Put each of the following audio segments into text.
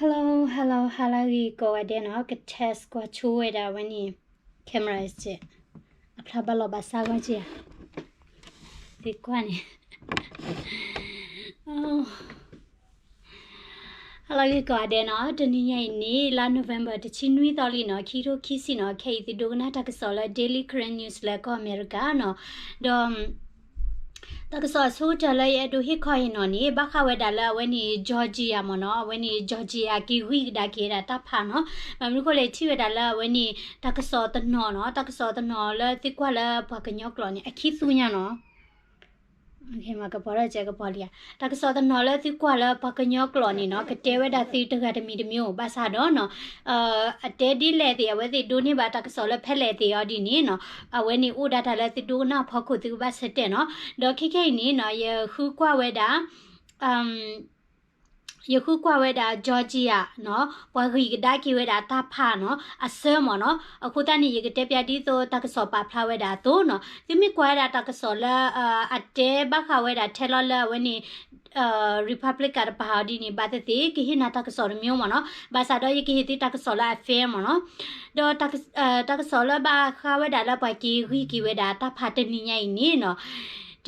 Hello hello ဟါလၢအဂ့ၤကိးဂၤဒဲးနီၤ, က test ကွၢ်ဆိဝဲဒၣ်အဝဲန့ၣ် camera စဲး, အဖျါဘၣ်လီၤဘၣ်စးဂီၢ်က့ၤဧါ, သံကွၢ်န့ၣ် ဟါလၢအဂ့ၤကိးဂၤဒဲးနီၤ, တနံၤညါအံၤန့ၣ် လါ November တဆံနွံသီလံနီၤ, ခံကထိခံဆံနီၤ, ခဲအံၤသုဒိကနၣ်တၢ်ကစီၣ်လၢ Daily Karen News လၢကီၢ်အမဲရကၤနီၤ, ဒီး တၢ်ကစီၣ်အဆိကတၢၢ်လၢယအဲၣ်ဒိးဟ့ၣ်ခီအံၤနီၤန့ၣ် ဘၣ်ဃးဝဲဒၣ်လၢအဝဲန့ၣ် Georgia မ့ၢ်နီၤ, အဝဲန့ၣ် Georgia က့ၤဂံၢ်ကဒါက့ၤဝဲဒၣ်တၢ်ဖးနီၤ, ဘၣ်မနုၤဃိလဲၣ်ထံၣ်ဝဲဒၣ်လၢအဝဲန့ၣ် တၢ်ကစီၣ်တနီၤနီၤ, တၢ်ကစီၣ်တနီၤလၢသုကွၢ်လၢပှၤကညီကျိာ်န့ၣ် အခံသူညါနီၤ မ့ၢ်ကပီၤထီၣ်ကဲကပီၤလံဧါ, တၢ်ကစီၣ်တနီၤလၢသုကွၢ်လၢပှၤကညီကျိာ်န့ၣ်နီၤ ကတဲဝဲဒၣ်သုတဂၤတမံၤတမံၤအိၣ်, ဘၣ်ဆၣ်ဒီးနီၤ အတဲဒ်လဲၣ်သ့ၣ် အဝဲသ့ၣ်ဒိးန့ၢ်ဘၣ်တၢ်ကစီၣ်လၢဖဲလဲၣ်သ့ၣ်အီၤဒ်န့ၣ်နီၤ, အဝဲန့ၣ်အိၣ်ဒၣ်တၢ်လၢသုဒိကနၣ်အဖီခိၣ်သုကဘၣ်ဆၢတဲာ်နီၤ, ဒီးခဲခဲအံၤန့ၣ်နီၤ ယဃုကွၢ်ဝဲဒၣ် ယဃုကွၢ်ဝဲဒၣ် Georgia နီၤ ပှၤဂံၢ်ကဒါက့ၤဝဲဒၣ်တၢ်ဖးနီၤ အဆၢမ့ၢ်နီၤ, အဃိသတးန့ၣ် ယကတဲပျးဒ်သိးတၢ်ကစီၣ်ပာ်ဖျါဝဲဒၣ်အသိးနီၤ, သုမ့ၢ်ကွၢ်ဝဲဒၣ်တၢ်ကစီၣ်လၢ အတဲဘၣ်ဃးဝဲဒၣ်ထဲလီၤလၢအဝဲန့ၣ် Republican တပၤအီၤဒ်န့ၣ် ဘၣ်သ့ၣ်သ့ၣ် ကဟ့ၣ်နၤတၢ်ကစီၣ်တမံၤမ့ၢ်နီၤ, ဘၣ်ဆၣ်ဒီးယကဟ့ၣ်သုတၢ်ကစီၣ်လၢအ fair မ့ၢ်နီၤ, ဒီး တၢ်ကစီၣ်လၢဘၣ်ဃးဝဲဒၣ်လၢပှၤက့ၤဂံၢ်က့ၤဝဲဒၣ်တၢ်ဖးတနံၤညါအံၤန့ၣ်နီၤ,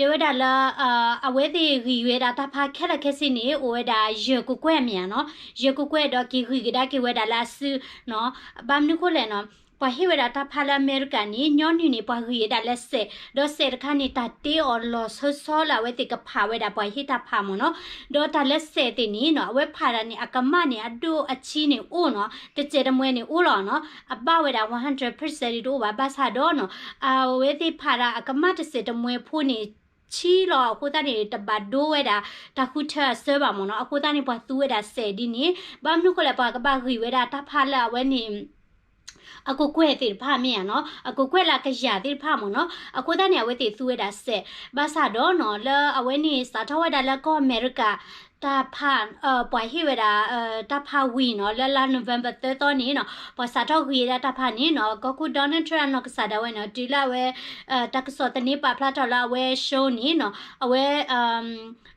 တဲဝဲဒၣ်လၢ အဝဲသ့ၣ်ဂံၢ်ဝဲဒၣ်တၢ်ဖးခဲလၢာ်ခဲဆ့န့ၣ် အိၣ်ဝဲဒၣ်ယဲၢ်ကကွဲၢ်မ့ၢ်ဧါနီၤ, ယဲၢ်ကကွဲၢ်ဒီးက့ၤဂံၢ်ကဒါက့ၤဝဲဒၣ်လၢအစုနီၤ, ဘၣ်မနုၤဃိလဲၣ်နီၤ, ပှၤဟ့ၣ်ဝဲဒၣ်တၢ်ဖးလၢအမဲရကၤန့ၣ် ညီနုၢ်န့ၣ် ပှၤဂံၢ်ဝဲဒၣ်လၢစဲး, ဒီးစဲးတခါန့ၣ် တၢ်တ့အီၤလီၤဆီဆီလၢအဝဲသ့ၣ်ကဖးဝဲဒၣ်ပှၤဟ့ၣ်တၢ်ဖးမ့ၢ်နီၤ, ဒီးတၢ်လၢစဲးသ့ၣ်န့ၣ်နီၤ အဝဲဖးတၢ်န့ၣ် အကမၣ်န့ၣ် အဒိၣ်အဆံးန့ၣ်အိၣ်နီၤ, တစဲးတမှဲန့ၣ်အိၣ်လီၤနီၤ, အဘၣ်ဝဲဒၣ် one hundred percent ဒ်တအိၣ်ဘၣ်, ဘၣ်ဆၣ်ဒီးနီၤ အဝဲသ့ၣ်ဖးတၢ်အကမၣ်တစဲးတမှဲဖိန့ၣ် ဆံးလီၤ, အဃိသတးန့ၣ် တဘၣ်ဒိဝဲဒၣ် တၢ်ဃုထၢအဆၢဘၣ်မ့ၢ်နီၤ, အဃိသတးန့ၣ် ပှၤသူဝဲဒၣ်စဲးဒ်န့ၣ်, ဘၣ်မနုၤဃိလဲၣ် ပှၤကဘၣ်ဂံၢ်ဝဲဒၣ်တၢ်ဖးလၢအဝဲန့ၣ် အကကွဲၢ်သ့ၣ်တဖၣ်မ့ၢ်ဧါနီၤ, အကကွဲၢ်လၢအကယၤသ့ၣ်တဖၣ်မ့ၢ်နီၤ, အဃိသတးန့ၣ် အဝဲသ့ၣ်သူဝဲဒၣ်စဲး, ဘၣ်ဆၣ်ဒီးနီၤ လၢအဝဲန့ၣ် စးထီၣ်ဝဲဒၣ်လၢကီၢ်အမဲရကၤ တၢ်ဖး ပှၤဟ့ၣ်ဝဲဒၣ် တၢ်ဖးဝံၤနီၤ လၢလါ November သၢသီန့ၣ်နီၤ ပှၤစးထီၣ်ဂံၢ်ဝဲဒၣ်တၢ်ဖးန့ၣ်နီၤ ကီၢ်ခိၣ် Donald Trump အနီၢ်ကစၢ်ဒၣ်ဝဲနီၤ တုၤလၢအဝဲ တၢ်ကစီၣ်သန့ပာ်ဖျါထီၣ်လၢအဝဲ show န့ၣ်နီၤ အဝဲ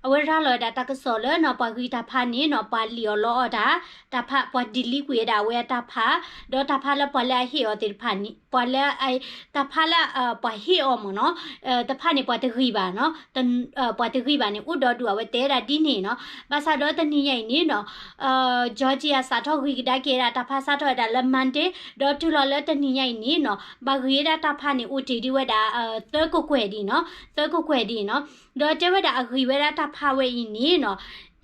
အဝဲရၤလီၤဝဲဒၣ်တၢ်ကစီၣ်လၢနီၤ ပှၤဂံၢ်တၢ်ဖးန့ၣ်နီၤ ပှၤလံၣ်အီၤလီအီၤတၢ် တၢ်ဖး ပှၤ delete ကွံာ်ဝဲဒၣ်အဝဲအတၢ်ဖး ဒီးတၢ်ဖးလၢပှၤလၢအဟ့ၣ်အီၤသ့ၣ်တဖၣ်န့ၣ် ပှၤလၢ တၢ်ဖးလၢ ပှၤဟ့ၣ်အီၤမ့ၢ်နီၤ တဖၣ်န့ၣ် ပှၤတဂံၢ်ဘၣ်နီၤ ပှၤတဂံၢ်ဘၣ်န့ၣ် အိၣ်ဒီးဒူၣ် အဝဲတဲဝဲဒၣ်ဒ်န့ၣ်နီၤ ဘၣ်ဆၣ်ဒီးတနံၤညါအံၤန့ၣ်နီၤ Georgia စးထီၣ်ဂံၢ်ကဒါက့ၤဝဲဒၣ်တၢ်ဖးစးထီၣ်ဝဲဒၣ်လၢ Monday ဒီးတုၤလီၤလၢတနံၤညါအံၤန့ၣ်နီၤ ဘၣ်ဂံၢ်ဝဲဒၣ်တၢ်ဖးန့ၣ် အိၣ်တ့ၢ်ဒံးဝဲဒၣ် သၢကကွဲၢ်ဒံးနီၤ သၢကကွဲၢ်ဒံးနီၤ ဒီးတဲဝဲဒၣ်အဂံၢ်ဝဲဒၣ်တၢ်ဖးဝဲအံၤန့ၣ်နီၤ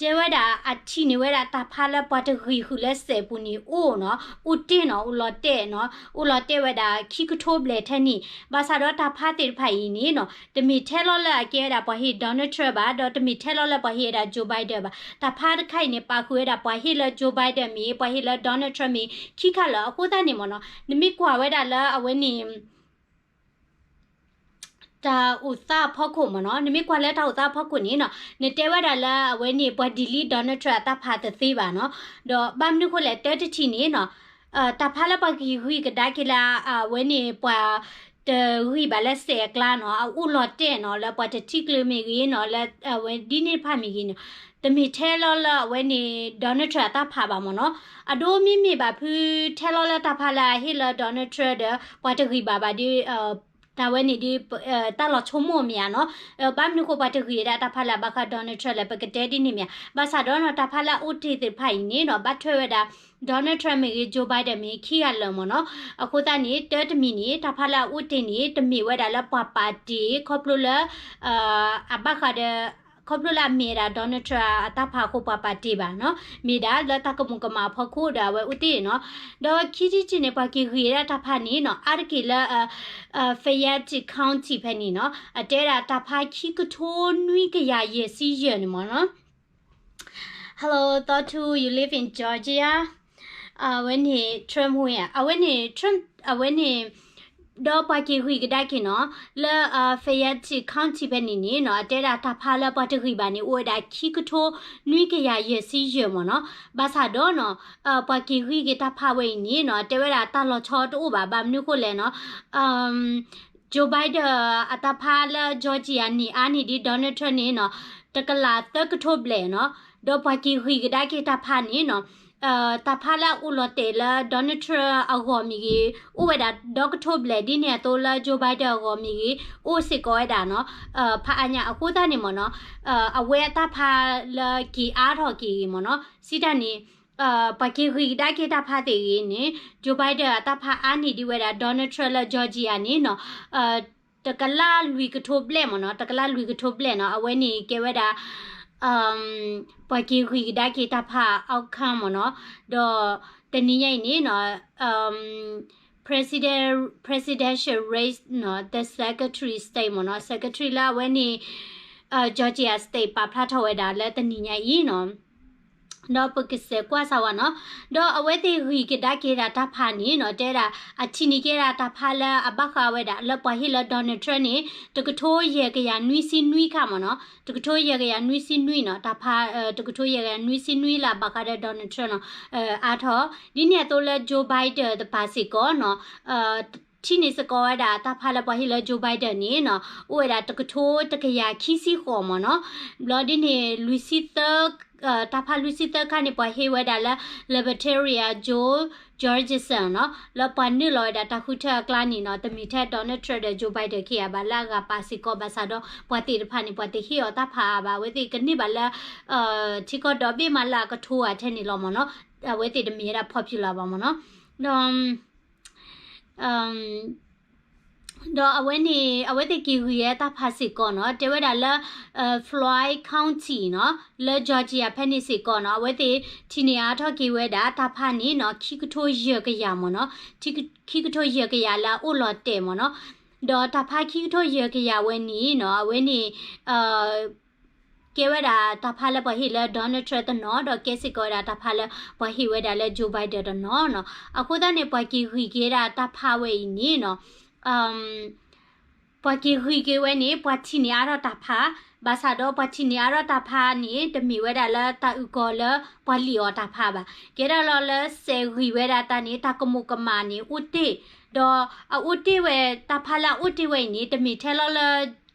တဲဝဲဒၣ်အထံၣ်န့ၢ်ဝဲဒၣ်တၢ်ဖးလၢပှၤတဂံၢ်ဃုာ်လၢစဲးပူၤန့ၣ်အိၣ်နီၤ အိၣ်တ့ၢ်နီၤ အိၣ်လီၤတဲာ်နီၤ အိၣ်လီၤတဲာ်ဝဲဒၣ်ခံကထိဘျဲၣ်ထဲန့ၣ် ဘၣ်ဆၣ်ဒီးတၢ်ဖးသ့ၣ်တဖၣ်အံၤန့ၣ်နီၤ တမ့ၢ်ထဲလီၤလၢအကဲဝဲဒၣ်ပှၤဟ့ၣ် Donald Trump ဘၣ် ဒီးတမ့ၢ်ထဲလီၤလၢပှၤဟ့ၣ်ဝဲဒၣ် Joe Biden ဘၣ် တၢ်ဖးတခါအံၤန့ၣ် ပာ်ဃုာ်ဝဲဒၣ်ပှၤဟ့ၣ်လၢ Joe Biden မ့ၢ် ပှၤဟ့ၣ်လၢ Donald Trump မ့ၢ် ခံခါလၢာ် အဃိသတးန့ၣ်မ့ၢ်နီၤ နမ့ၢ်ကွၢ်ဝဲဒၣ်လၢအဝဲန့ၣ် တၢ်အိၣ်သးအဖီခိၣ်မ့ၢ်နီၤ နမ့ၢ်ကွၢ်လၢတၢ်အိၣ်သးအဖီခိၣ်န့ၣ်နီၤ နတဲဝဲဒၣ်လၢအဝဲန့ၣ် ပှၤ delete Donald Trump အတၢ်ဖးတသ့ဘၣ်နီၤ ဒီးဘၣ်မနုၤဃိလဲၣ် တၢတထံၣ်န့ၣ်နီၤ တၢ်ဖးလၢပှၤက့ၤဂံၢ်ကဒါက့ၤလၢအဝဲန့ၣ် ပှၤတဂံၢ်ဘၣ်လၢစဲးအကျါနီၤ အအိၣ်လီၤတဲာ်နီၤ လၢပှၤတထံၣ်ကျၢၤမ့ၢ်ဂ့ၤနီၤ လၢအဝဲဒ်န့ၣ်တဖၣ်မ့ၢ်ဂ့ၤနီၤ တမ့ၢ်ထဲလီၤလၢအဝဲန့ၣ် Donald Trump အတၢ်ဖးဘၣ်မ့ၢ်နီၤ အဒိမ့မ့ၢ်ဘၣ်ဖုထဲလီၤလၢတၢ်ဖးလၢအဟ့ၣ်လၢ Donald Trump ဒီး ပှၤတဂံၢ်ဘၣ်ဘၣ်ဒီး တၢ်ဝဲန့ၣ်ဒီး တၢ်လီၤဆိကမိၣ်မ့ၢ်ဧါနီၤ ဘၣ်မနုၤဃိပှၤတဂံၢ်ဝဲဒၣ်တၢ်ဖးလၢအဘၣ်ဃး Donald Trump လဲၣ် ပကတဲဒ်န့ၣ်မ့ၢ်ဧါ ဘၣ်ဆၣ်ဒီးနီၤ တၢ်ဖးလၢအအိၣ်တ့ၢ်သ့ၣ်တဖၣ်အံၤန့ၣ်နီၤ ဘၣ်ထွဲဝဲဒၣ် Donald Trump မ့ၢ်ဂ့ၤ Joe Biden မ့ၢ်ဂ့ၤ ခံဂၤလၢာ်မ့ၢ်နီၤ အဃိသတးန့ၣ် တၢတမံၤန့ၣ် တၢ်ဖးလၢအအိၣ်တ့ၢ်န့ၣ် တမ့ၢ်ဝဲဒၣ်လၢပှၤပာ်တ့ၢ် ခီဖျိလၢ အဘၣ်ဃးဒီး ခီဖျိလၢအမ့ၢ်ဝဲဒၣ် Donald Trump အတၢ်ဖးအဃိပှၤပာ်တ့ၢ်ဘၣ်နီၤ မ့ၢ်ဒၣ်လၢတၢ်ကမူၤကမၣ်အဖီခိၣ်ဒီးအဝဲအိၣ်တ့ၢ်နီၤ ဒီးခံထံၣ်တထံၣ်န့ၣ် ပှၤက့ၤဂံၢ်ဝဲဒၣ်တၢ်ဖးန့ၣ်နီၤ အါတက့ၢ်လၢ Fayette County ဖဲန့ၣ်နီၤ အတဲဒၣ်တၢ်ဖးခံကထိနွံကယၤယဲၢ်ဆံယဲၢ်န့ၣ်မ့ၢ်နီၤ Hello, Thought Too, you live in Georgia? အဝဲန့ၣ် Trump ဝဲ အဝဲန့ၣ် Trump အဝဲန့ၣ် ဒီးပှၤက့ၤဂံၢ်ကဒါက့ၤနီၤ လၢ Fayette County ဖဲန့ၣ်န့ၣ်နီၤ အတဲဒၣ်တၢ်ဖးလၢပှၤတဂံၢ်ဘၣ်န့ၣ် အိၣ်ဝဲဒၣ်ခံကထိနွံကယၤယဲၢ်ဆံယဲၢ်မ့ၢ်နီၤ ဘၣ်ဆၣ်ဒီးနီၤ ပှၤက့ၤဂံၢ်က့ၤတၢ်ဖးဝဲအံၤန့ၣ်နီၤ တဲဝဲဒၣ်တၢ်လီၤဆီတအိၣ်ဘၣ် ဘၣ်မနုၤဃိလဲၣ်နီၤ Joe Biden အတၢ်ဖးလၢ Georgia န့ၣ် အါန့ၢ်ဒံး Donald Trump န့ၣ်နီၤ တကလးသၢကထိဘျဲၣ်နီၤ ဒီးပှၤက့ၤဂံၢ်ကဒါက့ၤတၢ်ဖးန့ၣ်နီၤ တၢ်ဖးလၢအအိၣ်လီၤတဲာ်လၢ Donald Trump အဂီၢ်မ့ၢ်ဂ့ၤ, အိၣ်ဝဲဒၣ်ဒီကထိဘျဲၣ်ဒ်န့ၣ်အသိးလၢ Joe Biden အဂီၢ်မ့ၢ်ဂ့ၤ, အိၣ်စ့ၢ်ကီးဝဲဒၣ်နီၤ, ဖးအါညါအဃိသတးန့ၣ်မ့ၢ်နီၤ, အဝဲအတၢ်ဖးလၢက့ၤအါထီၣ်က့ၤဂ့ၤမ့ၢ်နီၤ, စံးတၢ်န့ၣ် ပှၤက့ၤဂံၢ်ကဒါက့ၤတၢ်ဖးသ့ၣ်ဂ့ၤန့ၣ် Joe Biden အတၢ်ဖးအါန့ၢ်ဒံးဝဲဒၣ် Donald Trump လၢ Georgia န့ၣ်နီၤ, တကလးလွံၢ်ကထိဘျဲၣ်မ့ၢ်နီၤ, တကလးလွံၢ်ကထိဘျဲၣ်နီၤ, အဝဲန့ၣ်ကဲဝဲဒၣ် ပှၤက့ၤဂံၢ်ကဒါက့ၤတၢ်ဖး outcome မ့ၢ်နီၤ, ဒီးတနံၤညါအံၤန့ၣ်နီၤ, president, presidential race နီၤ, the secretary state မ့ၢ်နီၤ, secretary လၢအဝဲန့ၣ် Georgia state ပာ်ဖျါထီၣ်ဝဲဒၣ်လၢတနံၤညါအံၤနီၤ. ဒီးပကစဲးကွၢ်စၢ်ဝဲနီၤ, ဒီးအဝဲသ့ၣ်ဂံၢ်ကဒါက့ၤဒၣ်တၢ်ဖးန့ၣ်နီၤ, တဲဒၣ် အထံၣ်န့ၢ်က့ၤဒၣ်တၢ်ဖးလၢအဘၣ်ဃးဝဲဒၣ်လၢပှၤဟ့ၣ်လၢ Donald Trump န့ၣ် တကထိယဲၢ်ကယၤနွံဆံနွံခါမ့ၢ်နီၤ, တကထိယဲၢ်ကယၤနွံဆံနွံနီၤ, တၢ်ဖး တကထိယဲၢ်ကယၤနွံဆံနွံလၢအဘၣ်ဃးဒီး Donald Trump နီၤ, အါထီၣ် ဒ်န့ၣ်အသိးလၢ Joe Biden တပၤစ့ၢ်ကီးနီၤ, ထံၣ်န့ၢ်စ့ၢ်ကီးဝဲဒၣ်တၢ်ဖးလၢပှၤဟ့ၣ်လၢ Joe Biden န့ၣ်နီၤ, အိၣ်ဝဲဒၣ်တကထိတကယၤခံဆံဃိးမ့ၢ်နီၤ, ဘျီဒ်န့ၣ် လွံၢ်ဆံသၢ တၢ်ဖးလွံၢ်ဆံသၢခါန့ၣ် ပှၤဟ့ၣ်ဝဲဒၣ်လၢ Libertarian Jo Jorgensen နီၤ, လၢပှၤနုာ်လီၤဝဲဒၣ်တၢ်ဃုထၢအကျါန့ၣ်နီၤ, တမ့ၢ်ထဲ Donald Trump ဒီး Joe Biden ခံဂၤဘၣ်လၢအဂၤပာ်စ့ၢ်ကီးဘၣ်ဆၣ်ဒီး ပှၤသ့ၣ်တဖၣ်န့ၣ် ပှၤတဟ့ၣ်အီၤတၢ်ဖးအါဘၣ်, အဝဲသ့ၣ်ကန့ၢ်ဘၣ်လၢ ထံကီၢ်ဒီဘ့ၣ်မးလၢအကထိဂၤထဲန့ၣ်လီၤမ့ၢ်နီၤ, အဝဲသ့ၣ်တမ့ၢ်ဝဲဒၣ် popular ဘၣ်မ့ၢ်နီၤ, ဒီး ဒီးအဝဲန့ၣ် အဝဲသ့ၣ်က့ၤဂံၢ်ဝဲတၢ်ဖးစ့ၢ်ကီးနီၤ, တဲဝဲဒၣ်လၢ Floyd County နီၤ, လၢ Georgia ဖဲန့ၣ်စ့ၢ်ကီးနီၤ, အဝဲသ့ၣ်ထံၣ်န့ၢ်အါထီၣ်က့ၤဝဲဒၣ်တၢ်ဖးန့ၣ်နီၤ, ခံကထိယဲၢ်ကယၤမ့ၢ်နီၤ, ခံကထိယဲၢ်ကယၤလၢအအိၣ်လီၤတဲာ်မ့ၢ်နီၤ, ဒီးတၢ်ဖးခံကထိယဲၢ်ကယၤဝဲန့ၣ်နီၤ, အဝဲန့ၣ် ကဲဝဲဒၣ်တၢ်ဖးလၢပှၤဟ့ၣ်လၢ Donald Trump တနီၤ, ဒီးကဲစ့ၢ်ကီးဝဲဒၣ်တၢ်ဖးလၢပှၤဟ့ၣ်ဝဲဒၣ်လၢ Joe Biden တနီၤနီၤ. အဃိသတးန့ၣ် ပှၤက့ၤဂံၢ်က့ၤဒၣ်တၢ်ဖးဝဲအံၤန့ၣ်နီၤ, ပှၤက့ၤဂံၢ်က့ၤဝဲန့ၣ် ပှၤထံၣ်န့ၢ်အါထီၣ်တၢ်ဖး, ဘၣ်ဆၣ်ဒီးပှၤထံၣ်န့ၢ်အါထီၣ်တၢ်ဖးန့ၣ် တမ့ၢ်ဝဲဒၣ်လၢတၢ်အုၣ်ကီၤလၢပှၤလံၣ်အီၤတၢ်ဖးဘၣ်. ကဲဒၣ်လီၤလၢစဲးဂံၢ်ဝဲဒၣ်တၢ်န့ၣ် တၢ်ကမူးကမၣ်န့ၣ်အိၣ်တ့ၢ်, ဒီးအအိၣ်တ့ၢ်ဝဲ တၢ်ဖးလၢအအိၣ်တ့ၢ်ဝဲအံၤန့ၣ် တမ့ၢ်ထဲလီၤလၢ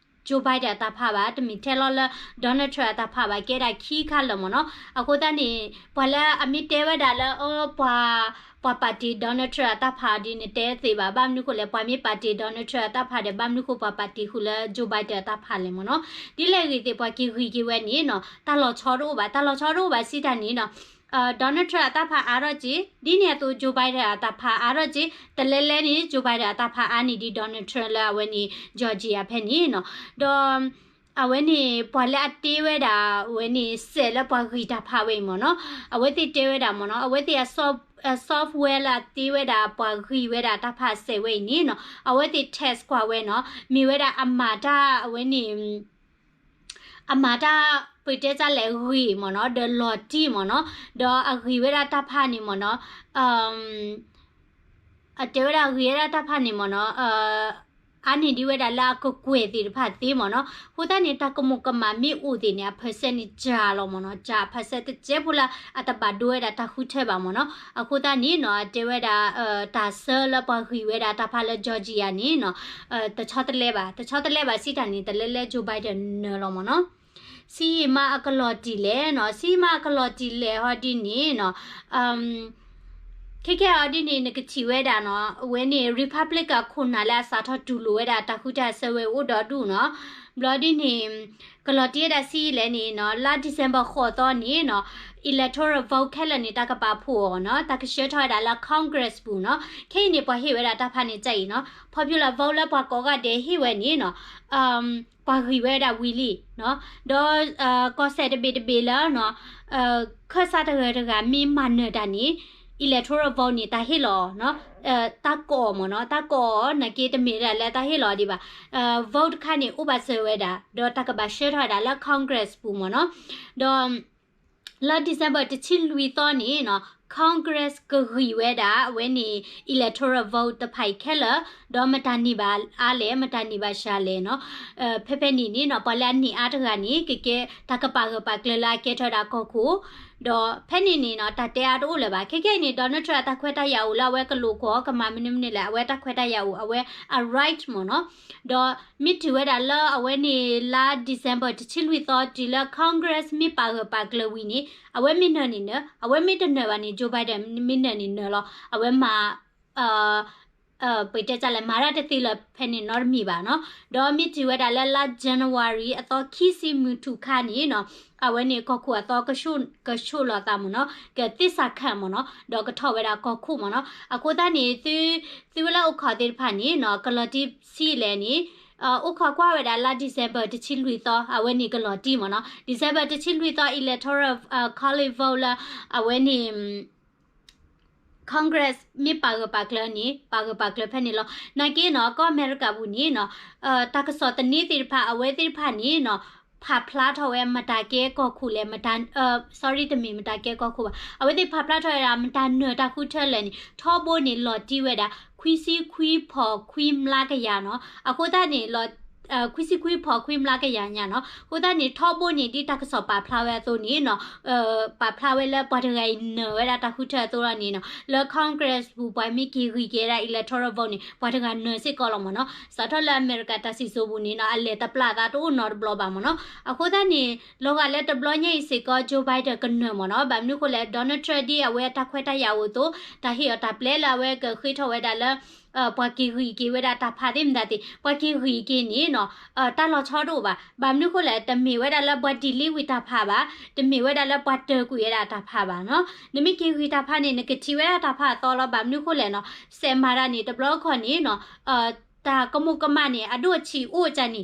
Joe Biden အတၢ်ဖးဘၣ်, တမ့ၢ်ထဲလီၤလၢ Donald Trump အတၢ်ဖးဘၣ်, ကဲဒၣ်ခံခါလၢာ်မ့ၢ်နီၤ. အဃိသတးန့ၣ် ပှၤလၢအမ့ၢ်တဲဝဲဒၣ်လၢ အၢ ပှၤ ပှၤပာ်တ့ၢ် Donald Trump အတၢ်ဖးဒ်န့ၣ် တဲသ့ဘၣ်. ဘၣ်မနုၤဃိလဲၣ်, ပှၤမ့ၢ်ပာ်တ့ၢ် Donald Trump အတၢ်ဖးဒီး ဘၣ်မနုၤဃိပှၤပာ်တ့ၢ်ဃုာ်လၢ Joe Biden အတၢ်ဖးလဲၣ်မ့ၢ်နီၤ. ဒ်လဲၣ်ဂ့ၤသ့ၣ် ပှၤက့ၤဂံၢ်က့ၤဝဲန့ၣ်နီၤ တၢ်လီၤဆီတအိၣ်ဘၣ်, တၢ်လီၤဆီတအိၣ်ဘၣ်စံးတၢ်န့ၣ်နီၤ Donald Trump အတၢ်ဖးအါထီၣ်က့ၤ, ဒ်န့ၣ်အသိး Joe Biden အတၢ်ဖးအါထီၣ်က့ၤ, တလဲလဲန့ၣ် Joe Biden အတၢ်ဖးအါန့ၢ်ဒံး Donald Trump လၢအဝဲန့ၣ် Georgia ဖဲန့ၣ်နီၤ. ဒီး အဝဲန့ၣ် ပှၤလၢအတဲဝဲဒၣ် အဝဲန့ၣ် စဲးလၢပှၤဂံၢ်တၢ်ဖးဝဲအံၤမ့ၢ်နီၤ, အဝဲသ့ၣ်တဲဝဲဒၣ်မ့ၢ်နီၤ, အဝဲသ့ၣ်အ soft-, software လၢအတ့ဝဲဒၣ်ပှၤဂံၢ်ဝဲဒၣ်တၢ်ဖးစဲးဝဲအံၤန့ၣ်နီၤ, အဝဲသ့ၣ် test ကွၢ်ဝဲနီၤ, မ့ၢ်ဝဲဒၣ်အမၤတၢ်အဝဲန့ၣ် အမၤတၢ်ပတဲတၢ်လဲၣ်ဂ့ၤမ့ၢ်နီၤ, ဒီးလီၤတံၢ်မ့ၢ်နီၤ, ဒီးအဂံၢ်ဝဲဒၣ်တၢ်ဖးန့ၣ်မ့ၢ်နီၤ, အတဲဝဲဒၣ်ဂံၢ်ဝဲဒၣ်တၢ်ဖးန့ၣ်မ့ၢ်နီၤ, အါန့ၢ်ဒံးဝဲဒၣ်လၢအကကွဲၢ်သ့ၣ်တဖၣ်သ့မ့ၢ်နီၤ. အဃိသတးန့ၣ် တၢ်ကမူးကမၣ်မ့ၢ်အိၣ်သ့ၣ်န့ၣ် အ percent န့ၣ် ကၢလီၤမ့ၢ်နီၤ, ကၢ percent တကဲဖိလၢအတဘၣ်ဒိဝဲဒၣ်တၢ်ဃုထၢဘၣ်မ့ၢ်နီၤ. အဃိသတးန့ၣ်နီၤ အတဲဝဲဒၣ် တၢ်ဆၢလၢပှၤဂံၢ်ဝဲဒၣ်တၢ်ဖးလၢ Georgia န့ၣ်နီၤ တဆီတလဲဘၣ်, တဆီတလဲဘၣ်စံးတၢ်န့ၣ် တလဲလဲ Joe Biden နၢၤလီၤမ့ၢ်နီၤ. ဆံးယံာ်မးအကလီၤတံၢ်လဲၣ်နီၤ, ဆံးယံာ်မးအကလီၤတံၢ်လဲၣ်ဟီဒ်န့ၣ်နီၤ, ခဲကဲအီၤဒ်န့ၣ် နကထံၣ်ဝဲဒၣ်နီၤ, အဝဲန့ၣ် Republican အခိၣ်နၢ်လၢအစးထီၣ်တူၢ်လိာ်ဝဲဒၣ်တၢ်ဃုထၢအစၢၤဝဲအိၣ်ဒီးဒူၣ်နီၤ. ဘျီဒ်န့ၣ် ကလီၤတံၢ်ဝဲဒၣ်ဆံးယံာ်လဲၣ်န့ၣ်နီၤ, လါ December ဃိးသီန့ၣ်နီၤ, electoral vote ခဲလၢာ်န့ၣ် တၢ်ကပာ်ဖှိၣ်အီၤနီၤ, တၢ်ကဆှၢထီၣ်ဝဲဒၣ်လၢ Congress ပူၤနီၤ. ခဲအံၤန့ၣ် ပှၤဟ့ၣ်ဝဲဒၣ်တၢ်ဖးန့ၣ်ကအံၤနီၤ, popular vote လၢပှၤကိးဂၤဒဲးဟ့ၣ်ဝဲန့ၣ်နီၤ ပှၤဂံၢ်ဝဲဒၣ်ဝံၤလံနီၤ. ဒီး ကီၢ်စဲၣ်တဘ့ၣ်တဘ့ၣ်လၢနီၤ, ခၢၣ်စးတဂၤတဂၤမ့ၢ်မၤနၢၤတၢ်န့ၣ် electoral vote န့ၣ် တၢ်ဟ့ၣ်လီၤအီၤနီၤ, တၢ်ကိးအီၤမ့ၢ်နီၤ, တၢ်ကိးအီၤ နာ်က့တမ့ၢ်ဒၣ်လၢတၢ်ဟ့ၣ်လီၤအီၤဒံးဘၣ်. vote တခါန့ၣ် အိၣ်ဘၣ်စၢၤဝဲဒၣ် ဒီးတၢ်ကဘၣ်ဆှၢထီၣ်ဝဲဒၣ်လၢ Congress ပူၤမ့ၢ်နီၤ. ဒီး လါ December တဆံလွံၢ်သီန့ၣ်နီၤ, Congress ကဂံၢ်ဝဲဒၣ် အဝဲန့ၣ် electoral vote တဖၣ်အံၤခဲလၢာ်, ဒီးမတၤန့ၢ်ဘၣ်အါလဲၣ်, မတၤန့ၢ်ဘၣ်စှၤလဲၣ်နီၤ. ဖဲဖဲန့ၣ်န့ၣ်နီၤ, ပှၤလၢအန့ၢ်အါတဂၤန့ၣ် ကကဲတၢ်ကပာ်ဂၢၢ်ပာ်ကျၢၤလၢအကဲထီၣ်ဝဲဒၣ်ကီၢ်ခိၣ်, ဒီးဖဲန့ၣ်န့ၣ်နီၤ, တၢ်တဲအါတအိၣ်လၢၤဘၣ်. ခဲကဲအံၤန့ၣ် Donald Trump အတၢ်ခွဲးတၢ်ယာ်အိၣ်လၢအဝဲကလိာ်ကွီၢ် ကမၤမနုၤမနုၤလဲၣ်, အဝဲတၢ်ခွဲးတၢ်ယာ်အိၣ် အဝဲအ right မ့ၢ်နီၤ. ဒီးမ့ၢ်တုၤဝဲဒၣ်လၢအဝဲန့ၣ် လါ December တဆံလွံၢ်သီ တုၤလၢ Congress မ့ၢ်ပာ်ဂၢၢ်ပာ်ကျၢၤဝံၤန့ၣ် အဝဲမ့ၢ်နၢၤန့ၣ်နၢၤ, အဝဲမ့ၢ်တနၢၤဘၣ်န့ၣ် Joe Biden မ့ၢ်နၢၤန့ၣ်နၢၤလီၤ အဝဲမၤ ပတဲတၢ်လဲၣ် မၤတၢ်တသ့လၢၤဖဲန့ၣ်နီတမံၤဘၣ်နီၤ. ဒီးမ့ၢ်တုၤဝဲဒၣ်လၢလါ January အသီခံဆံမုၢ်ထူၣ်ခါန့ၣ်နီၤ အဝဲန့ၣ်ကီၢ်ခိၣ်အသီကဆူၣ် ကဆူၣ်လီၤသးမ့ၢ်နီၤ ကသ့ၣ်စးခၣ်မ့ၢ်နီၤ ဒီးကထီၣ်ဝဲဒၣ်ကီၢ်ခိၣ်မ့ၢ်နီၤ. အဃိသတးန့ၣ် သု သုဝဲလၢအိၣ်ခိးသ့ၣ်တဖၣ်န့ၣ်နီၤ ကလီၤတံၢ်ဆံးလဲၣ်န့ၣ် အိၣ်ခိးကွၢ်ဝဲဒၣ်လါ December တဆံလွံၢ်သီ အဝဲန့ၣ်ကလီၤတံၢ်မ့ၢ်နီၤ. December တဆံလွံၢ်သီ electoral college vote လၢ အဝဲန့ၣ် Congress မ့ၢ်ပာ်ဂၢၢ်ပာ်ကျၢၤန့ၣ် ပာ်ဂၢၢ်ပာ်ကျၢၤဖဲန့ၣ်လီၤ. နာ်က့နီၤ ကီၢ်အမဲရကၤပူၤန့ၣ်နီၤ တၢ်ကစီၣ်သန့သ့ၣ်တဖၣ် အဝဲသ့ၣ်တဖၣ်န့ၣ်နီၤ ဖးဖျါထီၣ်ဝဲမတၤကဲကီၢ်ခိၣ်လဲၣ် မတၤ sorry တမ့ၢ်မတၤကဲကီၢ်ခိၣ်ဘၣ် အဝဲသ့ၣ်ဖးဖျါထီၣ်ဝဲဒၣ် မတၤနၢၤတၢ်ဃုထၢလဲၣ်န့ၣ် ထီဘိန့ၣ်လီၤတံၢ်ဝဲဒၣ် ခွံဆံခွံဖီၣ်ခွံမျးကယၤနီၤ. အဃိသတးန့ၣ် ခွံဆံခွံဖီၣ်ခွံမျးကယၤညါနီၤ. အဃိသတးန့ၣ် ထီဘိန့ၣ် ဒ်တၢ်ကစီၣ်ပာ်ဖျါဝဲအသိးန့ၣ်နီၤ ပာ်ဖျါဝဲလၢပှၤတဂၤအံၤနၢၤဝဲဒၣ်တၢ်ဃုထၢအသိးလီၤန့ၣ်နီၤ လၢ Congress ပူၤ ပှၤမ့ၢ်က့ၤဂံၢ်က့ၤဝဲဒၣ် electoral vote န့ၣ် ပှၤတဂၤနၢၤစ့ၢ်ကီးလီၤမ့ၢ်နီၤ. စးထီၣ်လၢအမဲရကၤတၢ်စံၣ်စိၤပူၤန့ၣ်နီၤ အလဲၤတပျၢ်သးတအိၣ်နီတဘျီဘၣ်မ့ၢ်နီၤ. အဃိသတးန့ၣ် လီၤဂာ်လၢတဘျီညါအံၤစ့ၢ်ကီး Joe Biden ကနၢၤမ့ၢ်နီၤ. ဘၣ်မနုၤဃိလဲၣ် Donald Trump ဒ်အဝဲအတၢ်ခွဲးတၢ်ယာ်အိၣ်အသိး တၢ်ဟ့ၣ်အီၤတၢ်ပျဲလၢအဝဲကဃ့ထီၣ်ဝဲဒၣ်လၢ ပှၤက့ၤဂံၢ်က့ၤဝဲဒၣ်တၢ်ဖးသ့ၣ်မတၤသ့ၣ် ပှၤက့ၤဂံၢ်က့ၤန့ၣ်နီၤ တၢ်လီၤဆီတအိၣ်ဘၣ်. ဘၣ်မနုၤဃိလဲၣ် တမ့ၢ်ဝဲဒၣ်လၢပှၤ delete ဝံၤတၢ်ဖးဘၣ်, တမ့ၢ်ဝဲဒၣ်လၢပှၤတၢၢ်ကွံာ်ဝဲဒၣ်တၢ်ဖးဘၣ်နီၤ. နမ့ၢ်က့ၤဂံၢ်တၢ်ဖးန့ၣ် နကထံၣ်ဝဲဒၣ်တၢ်ဖးအသီလီၤ. ဘၣ်မနုၤဃိလဲၣ်နီၤ စဲးမၤတၢ်န့ၣ် တဘျီတခီၣ်န့ၣ်နီၤ တၢ်ကမူးကမၣ်န့ၣ် အဒိၣ်အဆံးအိၣ်ကန့ၣ်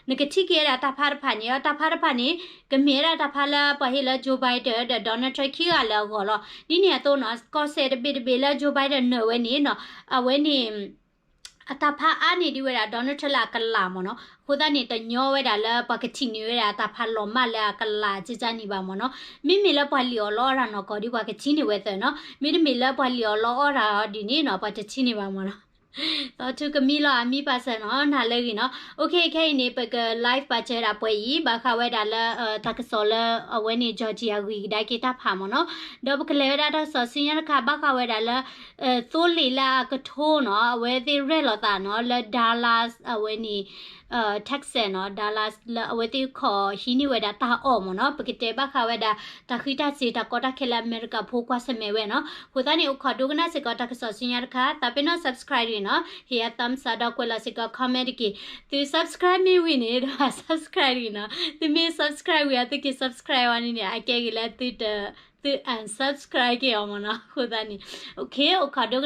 နကထံၣ်က့ၤဝဲဒၣ်တၢ်ဖးတဖၣ်န့ၣ် တၢ်ဖးတဖၣ်န့ၣ် ကမ့ၢ်ဝဲဒၣ်တၢ်ဖးလၢပှၤဟ့ၣ်လၢ Joe Biden ဒီး Donald Trump ခံဂၤလၢအဂီၢ်လီၤ. ဒ်န့ၣ်အသိးနီၤ ကီၢ်စဲၣ်တဘ့ၣ်တဘ့ၣ်လၢ Joe Biden နၢၤဝဲန့ၣ်နီၤ အဝဲန့ၣ် အတၢ်ဖးအါန့ၢ်ဒံးဝဲဒၣ် Donald Trump လၢအကလးမ့ၢ်နီၤ. အဃိသတးန့ၣ် တညီဝဲဒၣ်လၢပှၤကထံၣ်န့ၢ်ဝဲဒၣ်တၢ်ဖးလီၤမၢ်လၢအကလးကန့ၣ်ဘၣ်မ့ၢ်နီၤ. မ့မ့ၢ်လၢပှၤလံၣ်အီၣ်လီအီၣ်တၢ်နီၢ်ကီၢ်ဒ်ပှၤကထံၣ်န့ၢ်ဝဲသ့ၣ်နီၤ. မ့တမ့ၢ်လၢပှၤလံၣ်အီၣ်လီအီၣ်တၢ်အီၤဒ်န့ၣ်နီၤ ပှၤတထံၣ်န့ၢ်ဘၣ်မ့ၢ်နီၤ. သီထူကမံလီၤအမံပာ်စၢၤနီၤ နၤလၢဂ့ၤနီၤ. အိၣ်ခ့ ခဲအံၤန့ၣ် ပက live ပာ်စၢၤဝဲဒၣ်ပှဲၤအံၤ ဘၣ်ဃးဝဲဒၣ်လၢ တၢ်ကစီၣ်လၢအဝဲန့ၣ် Georgia ဂံၢ်ကဒါက့ၤတၢ်ဖးမ့ၢ်နီၤ. ဒီးပကလဲၤဝဲဒၣ်တၢ်ကစီၣ်ဆူညါတခါ ဘၣ်ဃးဝဲဒၣ်လၢ သိလ့ၣ်လၢအကထိနီၤ အဝဲသ့ၣ်ရဲၣ်လီၤသးနီၤ လၢ Dallas အဝဲန့ၣ် Texas နီၤ Dallas လၢအဝဲသ့ၣ်ခီၣ်ဟံးန့ၢ်ဝဲဒၣ်တၢ်အီၣ်မ့ၢ်နီၤ. ပကတဲဘၣ်ဃးဝဲဒၣ် တၢ်ဃံတၢ်စ့ၤ တၢ်ကီတၢ်ခဲလၢအမဲရကၤဖိကွၢ်ဆၢၣ်မဲာ်ဝဲနီၤ. အဃိသတးန့ၣ် အိၣ်ခိးဒိကနၣ်စ့ၢ်ကီးတၢ်ကစီၣ်ဆူညါတခါ သးပ့ၤနီၣ် subscribe တဂ့ၤနီၤ ဟ့ၣ်ယၤ thumbs up ဒီးကွဲးလီၤစ့ၢ်ကီး comment တက့ၢ်. သု subscribe မ့ၢ်ဝံၤန့ၣ် ဒီး subscribe တဂ့ၤနီၤ. သုမ့ၢ် subscribe ဝံၤအသုက့ၤ subscribe ဝဲန့ၣ်န့ၣ် အကဲဂ့ၤလၢသုတ သု unsubscribe က့ၤအီၤမ့ၢ်နီၤ. အဃိသတးန့ၣ် အိၣ်ခိးဒိကနၣ်